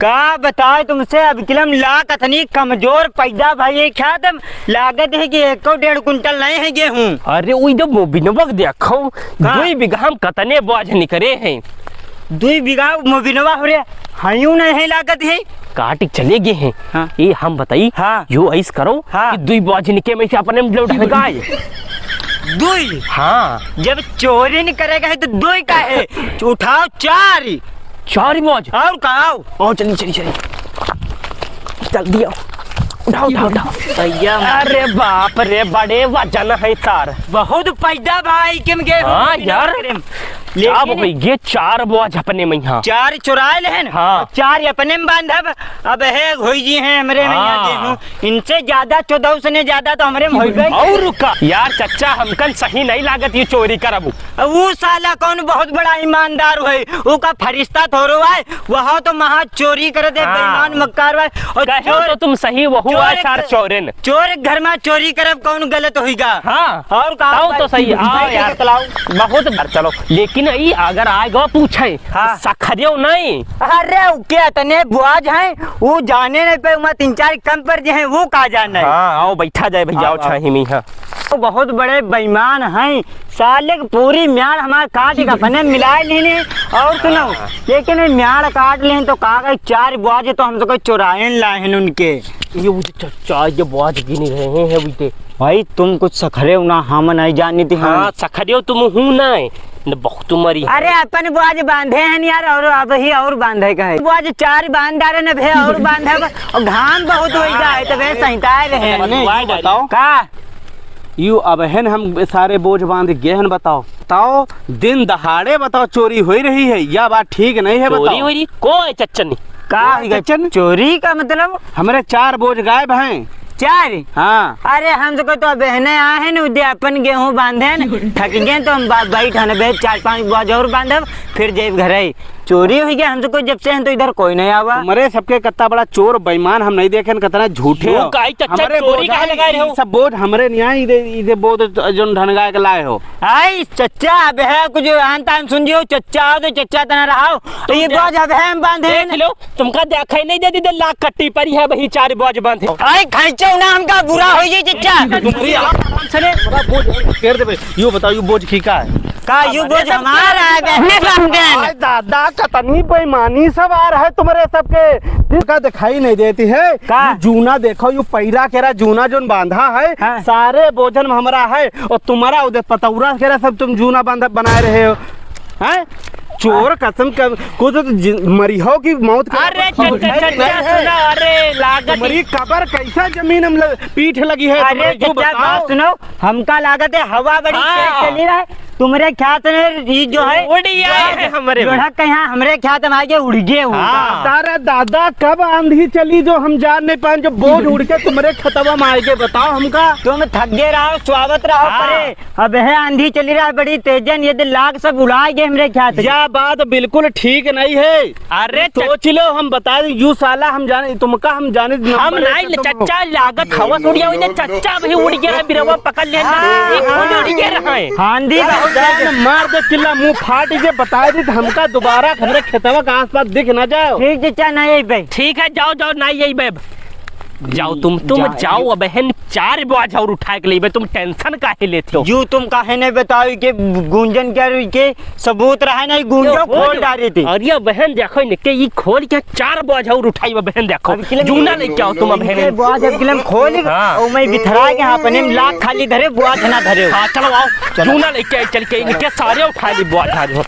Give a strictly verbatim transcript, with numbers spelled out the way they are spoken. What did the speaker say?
का बताए तुमसे, अब किलम लाग कतनी कमजोर पैदा भई है, ख्यात लागत है कि एको डेढ़ कुंटल नहीं है गेहूं। अरे, उई तो मोबिनवा के देखो, का? दुई बीघा में कतने बोझ निकरे हैं। दुई बीघा मोबिनवा हो रे, हयूं नहीं है लागत है। काट चले गए हैं। हाँ। ये हम बताई, हाँ। यो ऐस करो हाँ। कि दुई बोझ निके में से अपने में लौट गाय। दुई? हाँ। जब चोरी नहीं करेगा है तो दुई का है? उठाओ चार। चार बोझ? और का, आओ। आओ, चली, चली, चली। जल्दी आओ। उठाओ, उठाओ, उठाओ। भैया। अरे बाप रे, बड़े वजन है सार। बहुत पैदा भाई, किम गेहूं हाँ, बिना यार। करे। लेकिन अब भाई, ये चार बोझ अपने में यहाँ। चार चुराए लेहन, हाँ। चार अपने में बांधब। अब है होई जी हैं हमरे में यहाँ हाँ। गेहूं। इनसे ज्यादा, चौदह से ने ज्यादा तो हमरे में होई गई। और का? यार चच्चा, हमकन सही नहीं लागत ये चोरी करब। अब वो साला कौन बहुत बड़ा ईमानदार है, वो का फरिश्ता थोड़ो है, वह तो महा चोरी करे दे, हाँ। बेईमान मक्कार है। और कहे चोर, तो तुम सही, वहू चोर है सार एक, चोरेन। चोर एक घर में चोरी करब कौन गलत होइगा? हाँ। और का आओ भाई? तो सही, आओ भाई यार। बतलाओ। बहुत बार चलो, लेकिन ई अगर आएगा पूछे, हाँ। सखरियो नहीं। अरे, उ के इतने बुआज हैं, वो जाने नहीं पे, उमा तीन चार कम पर जे हैं, वो का जाने। हाँ, आओ, बैठा जाए भैया, आओ, आओ, आओ। छाही में, हाँ। वो बहुत बड़े बेईमान हैं, साले के पूरी म्याड़ हमार काट के अपने मिलाए लेने। और सुनो, हाँ। लेकिन ये म्याड़ काट लेन तो का गए, चार बुआज तो हमसे कोई चुराए लाए हैं उनके। ये वो जो च-, चार जो बुआज गिन रहे हैं, वो दे। भाई, तुम कुछ सखरे हो ना, हम नहीं जानी थी, हम। हाँ, सखरे हो तुम हूँ ना, न बहुत मरी। अरे, अपन बुआज बांधे हैं यार, और अब ही और बांधे का है। बुआज चार बांध डारे न भे, और बांधब, और घाम बहुत होई जाए, तो भे सहिताए रहे। अरे, बताओ। का? यू अबहिन हम सारे बोझ बांध गए हन, बताओ। बताओ, दिन दहाड़े बताओ, चोरी होई रही है, या बात ठीक नहीं है, चोरी बताओ। होई रही? को है चच्चन? का का है चच्चन? चोरी का मतलब? हमरे चार बोझ गायब हैं। चार? हाँ। अरे, हम तो कहतो अबहिने आए हैं न, उद्यापन गेहूं बांधे न, थक गए तो हम बा-, बैठ हन बे, चार पांच बोझ और बांधब, फिर जेब घरे। चोरी हुई गया, हमसे कोई जब से हैं तो इधर कोई नहीं आवा। तुम्हारे सबके कितना बड़ा चोर बेईमान हम नहीं देखे, कितना झूठे हो। काई चच्चा हमरे चोरी बोझ काहे लगाए रहे हो? सब बोझ हमरे नहीं आई, इधे, इधे बोझ जोन ढनगा के लाए हो। आई चच्चा, अब है कुछ आन तान सुन जियो, चच्चा हो तो चच्चा तना रहो। तो ये बोझ अब है हम बांधे देख हैं। लो, तुमका देखाई नहीं देती, दे लाख कट्टी परी है, वही चार बोझ बांधे। आई खाइचो ना, हमका बुरा हो जाए चच्चा। तुम्हारी आराम से ने, बड़ा बोझ घेर देबे। यो बताओ, यो बोझ की का है? का यू बोझ हमारा है, बहने बांधन। आय दादा, कतनी बेईमानी सवार है तुम्हारे सबके। दिल का दिखाई नहीं देती है। का? यू जूना देखो, यू पैरा केरा जूना जोन बांधा है, हाँ। सारे बोझन में हमारा है। और तुम्हारा उधर पतौरा केरा सब तुम जूना बांधा बनाए रहे हो, हैं? चोर कसम का, को तो जि-, मरी हो कि मौत का। अरे, चल, चल, चल, चल, सुना, अरे, लागत तुम्हारी कबर कैसा जमीन हम लग, पीठ लगी है अरे, तुम्हारी, जो चच्चा, बताओ। बात सुनो, हमका लागत है, हवा बड़ी हाँ। तेज चली रहा है। तुम्हरे ख्याल से ई जो है, उड़ गया है हमरे में। जोढ़ा कहाँ हमरे ख्याल से आगे उड़ गए हो। हाँ। अरे दादा, कब आंधी चली जो हम जान नहीं पाए, जो बोझ उड़ के तुम्हरे खेतवा में आएगे, बताओ हमका। तुम थक गए रहो, स्वावत रहो हाँ। परे। अब है आंधी चली रहा है बड़ी तेजन, ये लाग सब उड़ा गए हमरे ख्याल से। यह बात बिल्कुल ठीक नहीं है। अरे सोच लो, हम बता दें, यू साला हम जाने, तुमका हम जाने, हम नंबर एक नहीं, तुम हो। चच्चा लागत हवा से उड़ गया, उड़े चच्चा भी उड़ गया है, बिरवा पकड़ लिया ना, हाँ, ये खुद हाँ। उड़ गया रहा है। आंधी का जान मार दे किला, मुंह फाट जे बता दी तो हमका दोबारा हमरे खेतवा के आसपास दिख ना जाओ। ठीक चच्चा, ना यही पे। ठीक है, जाओ, जाओ, ना यही पे। जाओ तुम, तुम जाओ। जाओ, अबहिन चार बोझ और उठा के लेबे, तुम tension काहे लेते हो? यू तुम काहे नहीं बताओ कि गुंजन क्या रुई के सबूत रहा नहीं, गुंजो यो, खोल यो। डारी थी। अरे बहन, देखो इनके, ई खोल के चार बोझ और उठाई बा बहन, देखो। अब किले में जूना लेके आओ तुम अब इनके बहन। बोझ अब किले में खोल, हाँ। ओ मैं बिथरा के यहाँ अपने में लाख खाली धरे, बोझ ना धरे हो। हाँ, चलो आओ। चलो। जूना लेके आई, चल के इनके सारे उठा ली बोझ आज हो।